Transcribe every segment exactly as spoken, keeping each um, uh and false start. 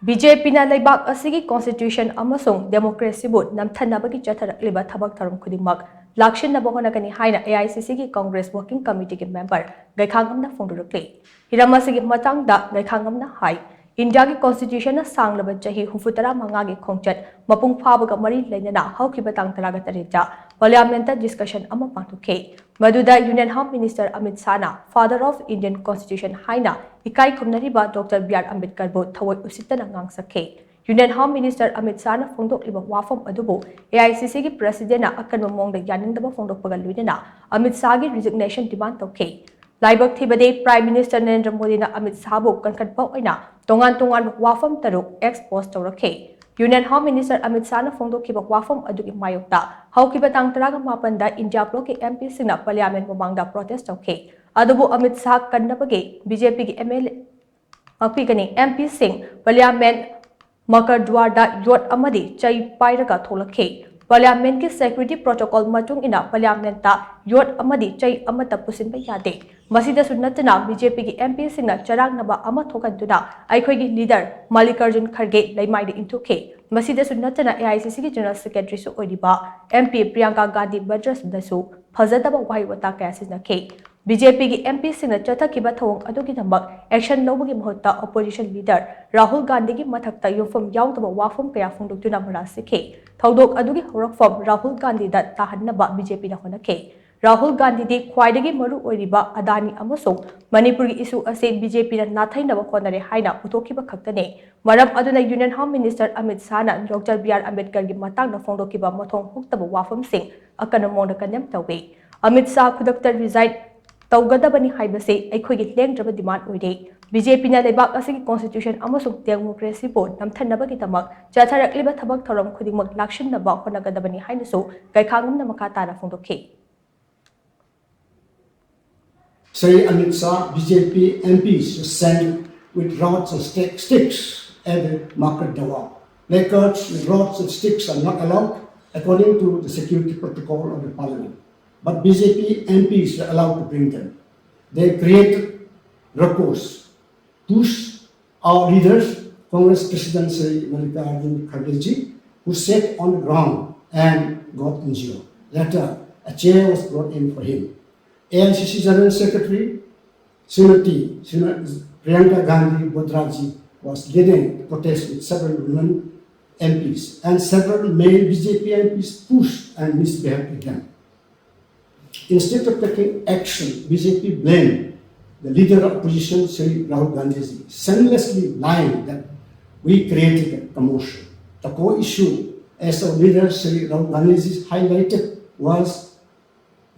B J ꯄꯤꯅ ꯂꯩꯕꯥꯛ ꯑꯁꯤꯒꯤ constitution ꯑꯃꯁꯨꯡ democracyꯕꯨ ꯅꯝꯊꯅꯕꯒꯤ ꯆꯠꯊꯔꯛꯂꯤꯕ ꯊꯕꯛ ꯊꯧꯔꯝ ꯈꯨꯗꯤꯡꯃꯛ ꯂꯥꯛꯁꯤꯟꯅꯕ ꯍꯣꯠꯅꯒꯅꯤ ꯍꯥꯏꯅ ꯑꯦ ꯑꯥꯏ ꯁꯤ ꯁꯤꯒꯤ Congress Working Committeeꯒꯤ member ꯒꯩꯈꯥꯉꯝꯅ ꯐꯣꯡꯗꯣꯔꯛꯂꯤ꯫ ꯍꯤꯔꯝ ꯑꯁꯤꯒꯤ ꯃꯇꯥꯡꯗ ꯒꯩꯈꯥꯉꯝꯅ ꯍꯥꯏ, ꯏꯟꯗꯤꯌꯥꯒꯤ constitutionꯅ ꯁꯥꯡꯂꯕ ꯆꯍꯤ ꯍꯨꯝꯐꯨꯇꯔꯥ ꯃꯉꯥꯒꯤ ꯈꯣꯡꯆꯠ ꯃꯄꯨꯡ ꯐꯥꯕꯒ ꯃꯔꯤ ꯂꯩꯅꯅ ꯍꯧꯈꯤꯕ ꯇꯥꯡ ꯇꯔꯥꯒ ꯇꯔꯦꯠꯇ parliamentꯇ discussion ꯑꯃ ꯄꯥꯡꯊꯣꯛꯈꯤ꯫ ꯃꯗꯨꯗ Union Home Minister Amit ꯁꯥꯍꯅ Father of Indian Constitution ꯍꯥꯏꯅ ꯏꯀꯥꯏ ꯈꯨꯝꯅꯔꯤꯕ ꯗꯣꯛꯇꯔ ꯕꯤ ꯑꯥꯔ ꯑꯝꯕꯦꯗꯀꯔꯕꯨ ꯊꯑꯣꯏ ꯎꯁꯤꯠꯇꯅ ꯉꯥꯡꯁꯛꯈꯤ꯫ Union Home Minister ꯑꯃꯤꯠ ꯁꯥꯍꯅ ꯐꯣꯡꯗꯣꯛꯂꯤꯕ ꯋꯥꯐꯝ ꯑꯗꯨꯕꯨ ꯑꯦ ꯑꯥꯏ ꯁꯤ ꯁꯤꯒꯤ presidentꯅ ꯑꯀꯟꯕ ꯃꯑꯣꯡꯗ ꯌꯥꯅꯤꯡꯗꯕ ꯐꯣꯡꯗꯣꯛꯄꯒ ꯂꯣꯏꯅꯅ ꯑꯃꯤꯠ ꯁꯥꯍꯒꯤ resignation demand ꯇꯧꯈꯤ꯫ ꯂꯥꯏꯕꯛ ꯊꯤꯕꯗꯤ, Prime Minister ꯅꯔꯦꯟꯗ꯭ꯔ ꯃꯣꯗꯤꯅ ꯑꯃꯤꯠ ꯁꯥꯍꯕꯨ ꯀꯟꯈꯠꯄ ꯑꯣꯏꯅ ꯇꯣꯉꯥꯟ ꯇꯣꯉꯥꯟꯕ ꯋꯥꯐꯝ ꯇꯔꯨꯛ expose ꯇꯧꯔꯛꯈꯤ꯫ Union Home Minister ꯑꯃꯤꯠ ꯁꯥꯍꯅ ꯐꯣꯡꯗꯣꯛꯈꯤꯕ ꯋꯥꯐꯝ ꯑꯗꯨꯒꯤ ꯃꯥꯌꯣꯛꯇ ꯍꯧꯈꯤꯕ ꯇꯥꯡ ꯇꯔꯥꯒ ꯃꯥꯄꯟꯗ ꯏꯟꯗꯤꯌꯥ ꯕ꯭ꯂꯣꯛꯀꯤ ꯑꯦꯝ ꯄꯤꯁꯤꯡꯅ parliament ꯃꯃꯥꯡꯗ protest ꯇꯧꯈꯤ꯫ ꯑꯗꯨꯕꯨ ꯑꯃꯤꯠ ꯁꯥꯍ ꯀꯟꯅꯕꯒꯤ ꯕꯤ ꯖꯦ ꯄꯤꯒꯤ ꯑꯦꯝ ꯑꯦꯜ ꯑꯦ, ꯉꯥꯛꯄꯤꯒꯅꯤ, ꯑꯦꯝ ꯄꯤꯁꯤꯡ parliament ꯃꯀꯔ ꯗ꯭ꯋꯥꯔꯗ ꯌꯣꯠ ꯑꯃꯗꯤ ꯆꯩ ꯄꯥꯏꯔꯒ ꯊꯣꯛꯂꯛꯈꯤ꯫ Parliamentꯀꯤ security protocol ꯃꯇꯨꯡ ꯏꯟꯅ parliamentꯇ ꯌꯣꯠ ꯑꯃꯗꯤ ꯆꯩ ꯑꯃꯠꯇ ꯄꯨꯁꯤꯟꯕ ꯌꯥꯗꯦ꯫ ꯃꯁꯤꯗꯁꯨ ꯅꯠꯇꯅ ꯕꯤ ꯖꯦ ꯄꯤꯒꯤ ꯑꯦꯝ ꯄꯤꯁꯤꯡꯅ ꯆꯔꯥꯡꯅꯕ ꯑꯃ ꯊꯣꯛꯍꯟꯗꯨꯅ ꯑꯩꯈꯣꯏꯒꯤ leader ꯃꯜꯂꯤꯀꯥꯔꯖꯨꯟ ꯈꯔꯒꯦ ꯂꯩꯃꯥꯏꯗ ꯏꯟꯊꯨꯈꯤ꯫ ꯃꯁꯤꯗꯁꯨ ꯅꯠꯇꯅ ꯑꯦ ꯑꯥꯏ ꯁꯤ ꯁꯤꯒꯤ general secretaryꯁꯨ ꯑꯣꯏꯔꯤꯕ ꯑꯦꯝ ꯄꯤ ꯄ꯭ꯔꯤꯌꯥꯡꯀꯥ ꯒꯥꯟꯙꯤ ꯚꯗ꯭ꯔꯁꯗꯁꯨ ꯐꯖꯗꯕ ꯋꯥꯍꯩ ꯋꯥꯇꯥ ꯀꯌꯥ ꯁꯤꯖꯤꯟꯅꯈꯤ꯫ ꯕꯤ ꯖꯦ ꯄꯤꯒꯤ ꯑꯦꯝ ꯄꯤꯁꯤꯡꯅ ꯆꯠꯊꯈꯤꯕ ꯊꯧꯑꯣꯡ ꯑꯗꯨꯒꯤꯗꯃꯛ action ꯂꯧꯕꯒꯤ ꯃꯍꯨꯠꯇ opposition leader ꯔꯥꯍꯨꯜ ꯒꯥꯟꯙꯤꯒꯤ ꯃꯊꯛꯇ ꯌꯨꯝꯐꯝ ꯌꯥꯎꯗꯕ ꯋꯥꯐꯝ ꯀꯌꯥ ꯐꯣꯡꯗꯣꯛꯇꯨꯅ ꯃꯔꯥꯜ ꯁꯤꯈꯤ꯫ ꯊꯧꯗꯣꯛ ꯑꯗꯨꯒꯤ ꯍꯧꯔꯛꯐꯝ ꯔꯥꯍꯨꯜ ꯒꯥꯟꯙꯤꯗ ꯇꯥꯍꯟꯅꯕ ꯕꯤ ꯖꯦ ꯄꯤꯅ ꯍꯣꯠꯅꯈꯤ꯫ ꯔꯥꯍꯨꯜ ꯒꯥꯟꯙꯤꯗꯤ ꯈ꯭ꯋꯥꯏꯗꯒꯤ ꯃꯔꯨ ꯑꯣꯏꯔꯤꯕ ꯑꯗꯥꯅꯤ ꯑꯃꯁꯨꯡ ꯃꯅꯤꯄꯨꯔꯒꯤ issue ꯑꯁꯤ ꯕꯤ ꯖꯦ ꯄꯤꯅ ꯅꯥꯊꯩꯅꯕ ꯍꯣꯠꯅꯔꯦ ꯍꯥꯏꯅ ꯎꯊꯣꯛꯈꯤꯕ ꯈꯛꯇꯅꯤ꯫ ꯃꯔꯝ ꯑꯗꯨꯅ Union Home Minister ꯑꯃꯤꯠ ꯁꯥꯍꯅ ꯗꯣꯛꯇꯔ ꯕꯤ ꯑꯥꯔ ꯑꯝꯕꯦꯗꯀꯔꯒꯤ ꯃꯇꯥꯡꯗ ꯐꯣꯡꯗꯣꯛꯈꯤꯕ ꯃꯊꯣꯡ ꯍꯨꯛꯇꯕ ꯋꯥꯐꯝꯁꯤꯡ ꯑꯀꯟꯕ ꯃꯑꯣꯡꯗ condemn ꯇꯧꯏ꯫ ꯑꯃꯤꯠ ꯁꯥꯍ ꯈꯨꯗꯛꯇ resign ꯇꯧꯒꯗꯕꯅꯤ ꯍꯥꯏꯕꯁꯤ ꯑꯩꯈꯣꯏꯒꯤ ꯂꯦꯡꯗ꯭ꯔꯕ demand ꯑꯣꯏꯔꯦ꯫ ꯕꯤ ꯖꯦ ꯄꯤꯅ ꯂꯩꯕꯥꯛ ꯑꯁꯤꯒꯤ constitution ꯑꯃꯁꯨꯡ democracyꯕꯨ ꯅꯝꯊꯅꯕꯒꯤꯗꯃꯛ ꯆꯠꯊꯔꯛꯂꯤꯕ ꯊꯕꯛ ꯊꯧꯔꯝ ꯈꯨꯗꯤꯡꯃꯛ ꯂꯥꯛꯁꯤꯟꯅꯕ ꯍꯣꯠꯅꯒꯗꯕꯅꯤ ꯍꯥꯏꯅꯁꯨ ꯀꯩꯈꯥꯉꯝꯅ ꯃꯈꯥ ꯇꯥꯅ ꯐꯣꯡꯗꯣꯛꯈꯤ꯫ Shri Amit Shah, B J P M Ps were sent with rods and stick- sticks at the Makar Dawar. Placards with rods and sticks are not allowed according to the security protocol of the parliament. But B J P M Ps were allowed to bring them. They created ruckus, pushed our leaders Congress President Shri Mallikarjun Kharge ji, who sat on the ground and got injured. Later, a chair was brought in for him. A I C C General Secretary Srimati, Srimati Priyanka Gandhi Vadra ji was leading the protest with several women M Ps, and several male B J P M Ps pushed and misbehaved with them. Instead of taking action, B J P blamed the leader of opposition, Shri Rahul Gandhi ji, shamelessly lying that we created a commotion. The core issue, as our leader, Shri Rahul Gandhi ji, highlighted, was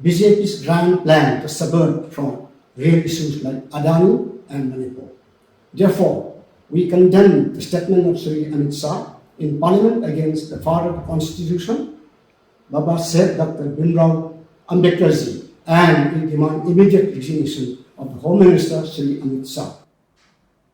B J P's grand plan to subvert from real issues like Adani and Manipur. Therefore, we condemn the statement of Shri Amit Shah in Parliament against the father of the Constitution, Baba Saheb Doctor Bhimrao Ambedkar ji, and we demand immediate resignation of the Home Minister Shri Amit Shah.